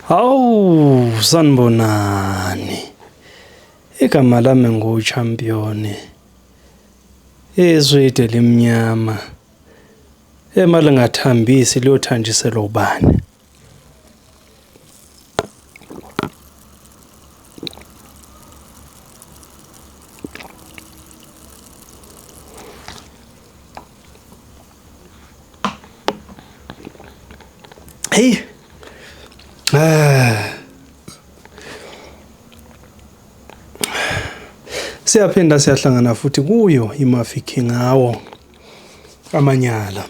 Hawu sanibonani. Igama lami nguChampion. Izwide limnyama. Ema lingathambisi liyothanjiselwa ubani? Hey. Ah. Siyaphinda siyahlangana futhi kuyo iMafiki ngawo amanyala.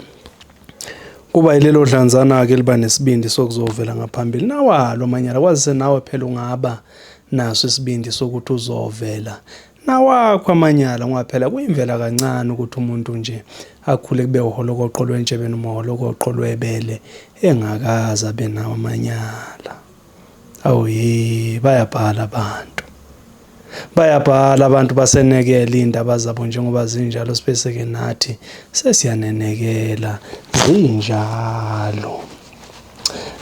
Kuba yilelo dlanzana-ke eliba nesibindi sokuzovela ngaphambili nawalo amanyala kwazise nawe phela ungaba naso isibindi sokuthi uzovela Nawakho amanyala ngoba phela kuyimvela kancane ukuthi umuntu nje akhule kube uholokoqo lwentshebe noma uholokoqo lwebele engakaze abe nawo amanyala. Awu ye bayabhala abantu. Bayabhala abantu basenekela iy'ndaba zabo njengoba zinjalo sibese-ke nathi sesiyanenekela zinjalo.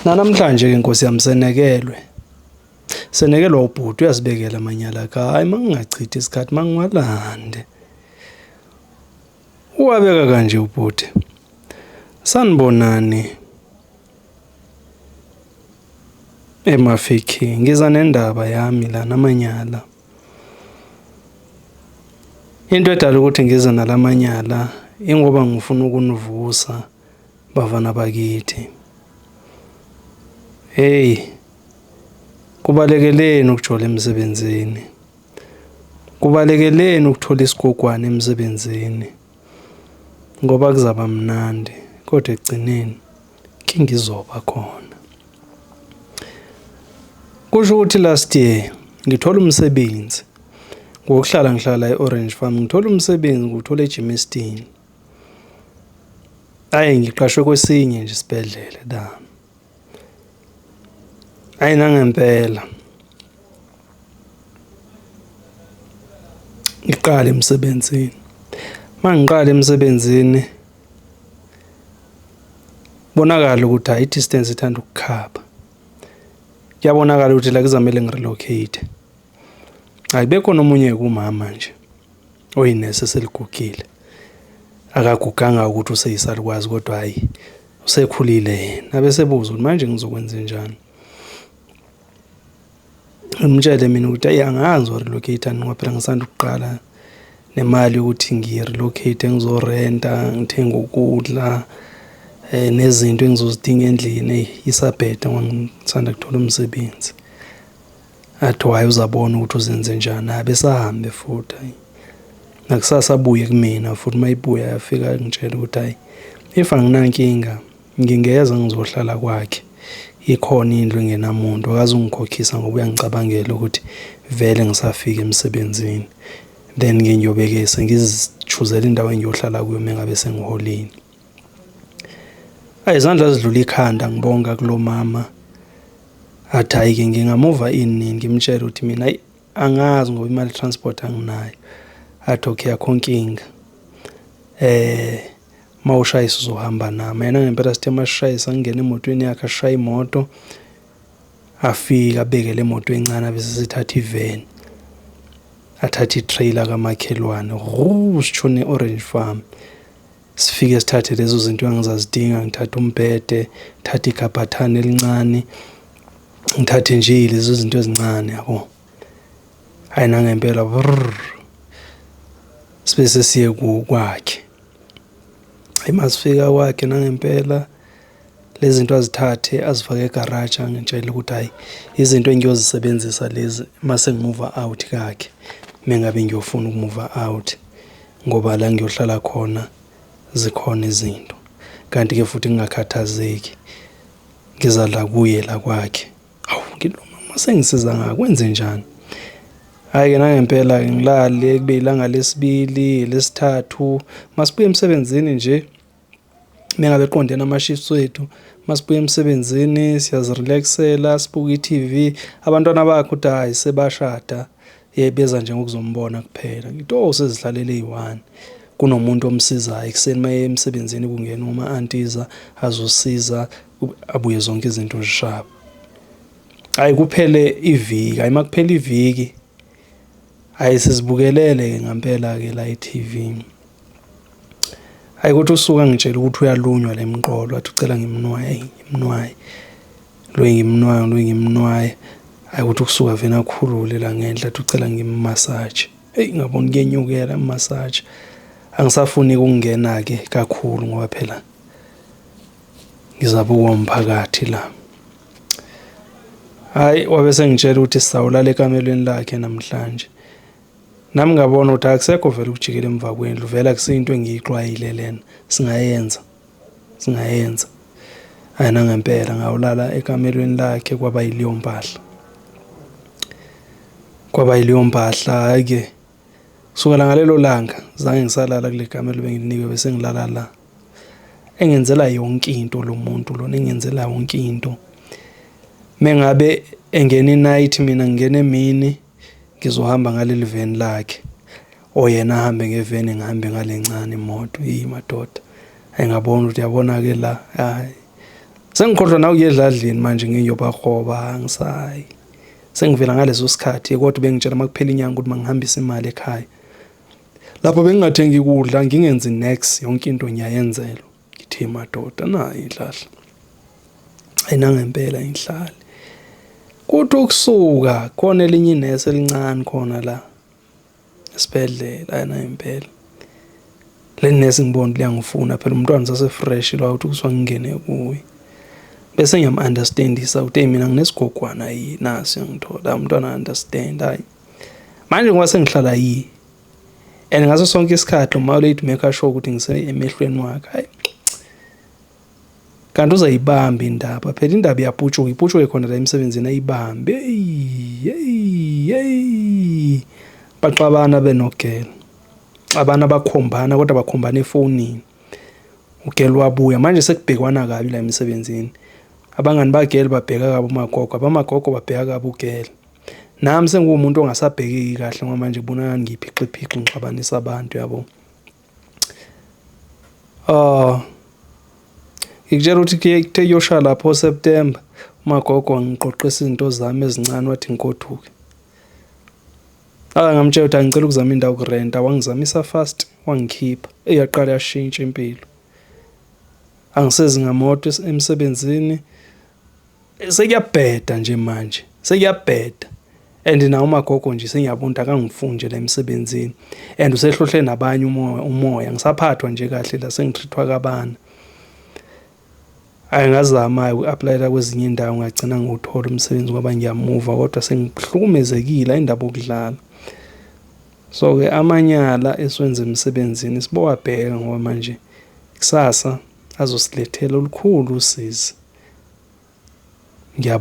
Nanamhlanje-ke Nkosi yami senekelwe. Senekelwa ubhuti uyazibekela amanyala akhe. Hhayi mangingachithi isikhathi mangiwalande. Uwabeka kanje ubhuti. Sanibonani eMafiki ngiza nendaba yami la namanyala. Into edala ukuthi ngize nalamanyala ingoba ngifuna ukunivusa bafana bakithi. Hey Kubalekeleni ukujola emsebenzini. Kubalekeleni ukuthola isigogwane emsebenzini. Ngoba kuzaba mnandi kodwa ekugcineni inkinga izoba khona. Kusho ukuthi last year ngithola umsebenzi ngokuhlala ngihlala e-Orange Farm ngithola umsebenzi ngiwuthola eGermiston. Ayi ngiqashwe kwesinye nje isibhedlela la. Ayi nangempela. Ngiqale emsebenzini. Uma ngiqala emsebenzini bonakala ukuthi hhayi i-distance ithanda ukukhaba. Kuyabonakala ukuthi la kuzamele ngi-relocate. Hhayi bekhona omunye-ke umama nje oyinesi eseligugile. Akaguganga ukuthi useyisalukwazi kodwa hhayi usekhulile yena. Abesebuza ukuthi manje ngizokwenzenjani. Ngimtshele mina ukuthi ayi angazi ngizo-relocate-a nini ngoba phela ngisanda ukuqala nemali yokuthi ngi-relocate ngizorenta, ngithenge ukudla nezinto engizozidinga endlini eyi isabheda ngoba ngisanda kuthola umsebenzi. Athi hhayi uzabona ukuthi uzenze njani, hhayi besahambe futhi hhayi. Nakusasa abuye kumina futhi uma ebuya afika angitshele ukuthi hhayi if anginankinga ngingeza ngizohlala kwakhe ikhona indlu engenamuntu akazungikhokhisa ngoba uyangicabangela ukuthi vele ngisafika emsebenzini. Then-ke ngiyobe-ke sengizijuzela indawo engiyohlala kuyo uma ngabe sengiholile. Ayi izandla zidlula ikhanda ngibonga kulo mama. Athi hhayi-ke ngingamuva ini nini ngimtshele ukuthi mina ayi angazi ngoba imali transport anginayo. Athi okay akho nkinga. Uma ushayisa uzohamba nami. Yena ngempela sithe uma sishayisa ngingena emotweni yakhe ashaye imoto. Afike abeke le moto encane abese sithatha iveni. Athathe i-trailer kamakhelwane. Ruu sitshone e-Orange Farm. Sifike sithathe lezo zinto engizazidinga ngithathe umbhede, ngithathe igabhathane elincane, ngithathe nje lezo zinto ezincane yabo. Hhayi nangempela brrr sibe sesiye kwakhe. Hhayi masifika kwakhe nangempela lezi zinto azithathe azifake egaraji angitshele ukuthi hhayi izinto engiyozisebenzisa lezi mase ngimuva out kakhe mengabe ngiyofuna ukumuva out. Ngoba la ngiyohlala khona zikhona izinto. Kanti-ke futhi ngingakhathazeki ngizadla kuye la kwakhe. Hawu ngithi lo mama sengisiza ngakwenzenjani? Hhayi-ke nangempela-ke ngilale kube ilanga lesibili, elesithathu. Masibuya emsebenzini nje mengabe eqondene ama-shifts wethu masibuya emsebenzini siyazi-relax-ela sibuke i-T_V. Abantwana bakhe ukuthi hhayi sebashada beza nje ngokuzombona kuphela. Ngithi oh usezihlalele eyi-one. Kunomuntu omsizayo ekuseni uma eya emsebenzini kungena uma-antiza azosiza abuye zonke izinto zishaba. Hayi, kuphele iviki, hayi makuphela iviki, hayi sizibukelele-ke ngampela-ke la i-TV. Hayi kuthi usuke angitshela ukuthi uyalunywa le mqolo, athi ucela ngimnwaye, ngimnwaye. Lo ngimnwaye, lo ngimnwaye. Hayi kuthi kusuka vena akhulule la ngenhla, athi ucela ngimmasaje. Eyi ngabona kuyenyukela massage. Angisafuni ukungena-ke kakhulu ngoba phela ngizabukwa umphakathi la. Hhayi wabe sengitshela ukuthi sizawulala ekamelweni lakhe namhlanje. Nami ngabona ukuthi akusekho vele ukujikela emva kwendlu, vele akusiyinto engiyixwayile lena, singayenza, singayenza. Hhayi nangempela ngawulala ekamelweni lakhe kwaba yileyo mpahla. Kwaba yileyo mpahla, hhayi-ke kusukela ngalelo langa zange ngisalala kule kamelo bengilinikwe bese ngilala la. Engenzela yonke into lo muntu lona, engenzela yonke into. Mengabe engena i-night mina ngingena emini ngizohamba ngaleli veni lakhe. Or yena ahambe ngeveni ngihambe ngale ncane imoto. Eyi madoda, engabona ukuthi yabona-ke la, hhayi. Sengikhohlwa nawe ukuya edladleni manje ngiyobakroba, angisayi. Sengivela ngaleso sikhathi kodwa bengitshela uma kuphela inyanga ukuthi mangihambise imali ekhaya. Lapho bengingathengi kudla, ngingenzi nex, yonke into ngiyayenzelwa. Ngithi madoda nayi inhlahla. Ayinangempela inhlali. Kuthi ukusuka khona elinye inesi elincane khona la esibhedlela ayina impela. Le nesi ngibona liyangifuna phela umntwana usase-fresh la uthi kuswa ngingene kuye. Bese ngiyam-understandisa ukuthi hey mina nginesigogwana yi nasi ngithola umntwana understand hayi. Manje ngoba sengihlala yi and ngaso sonke isikhathi uma lady make sure ukuthi ngise emehlweni wakhe hayi. Kanti uzayibamba indaba phela, indaba iyaputshuka, iputshuke khona la emsebenzini ayibambe. Hey hey, baxabana benogela, xabana bakhombana kodwa bakhombana efonini. Ugela wabuya manje sekubhekwana kabi la emsebenzini. Abangani bagele babheka kabi umagogo, abamagogo babheka kabi ugele. Nami sengiwumuntu ongasabhekeki kahle ngoba manje kubonakala ngiyiphixiphixi ngixabanisa abantu yabo. Ah, ngikutshela ukuthi kuthe kuyosha lapho September, umagogo wangiqoqisa izinto zami ezincane wathi ngigoduke. Ah, ngamtshela ukuthi angicela ukuzama indawo yokurenta, wangizamisa fast, wangikhipha. Eyaqala yashintsha impilo. Angisezi ngamoto emsebenzini. Sekuyabheda nje manje, sekuyabheda. And nawo umagogo nje sengiyabona ukuthi akangifuni nje la emsebenzini. And usehlohle nabanye umoya, umoya. Ngisaphathwa nje kahle la sengitreat-wa kabana. Hhayi ngazama-ke uku-apply-ela kwezinye iy'ndawo ngagcina ngiwuthola umsebenzi ngoba ngiyamuva kodwa sengihlukumezekile ayindaba yokudlala. So-ke amanyala esiwenza emsebenzini sibowabheka ngoba manje kusasa azosilethela olukhulu usizi. Ngiyabonga.